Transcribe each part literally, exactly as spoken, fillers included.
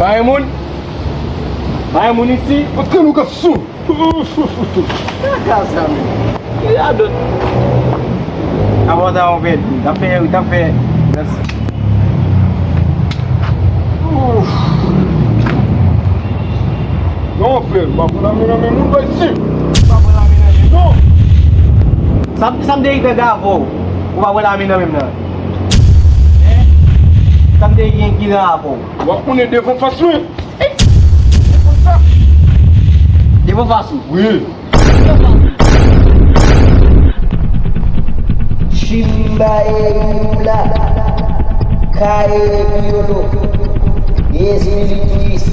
Pa gen moun? Pa gen moun isi? Antre nou kap sou. Kaka sa menm. Ki radòt? Avan ta yon vèt. T ap fè, t ap fè. Non, frè, m pa pran lame nan men moun, bay si. M pa pran lame nan men non. Sa, sa m te gen avè w. Ou pa pran lame nan men m nan. Sa m te gen ki nan avè w. W ap konnen devan fas mwen. Devan fas ou? Wi. Chimbaye Yula, Kaye Piolo, Espiritu Ici.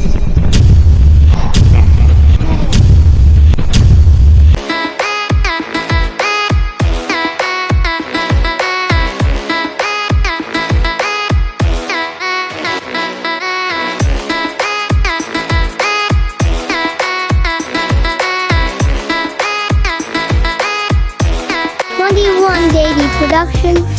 Twenty-one Daily Production.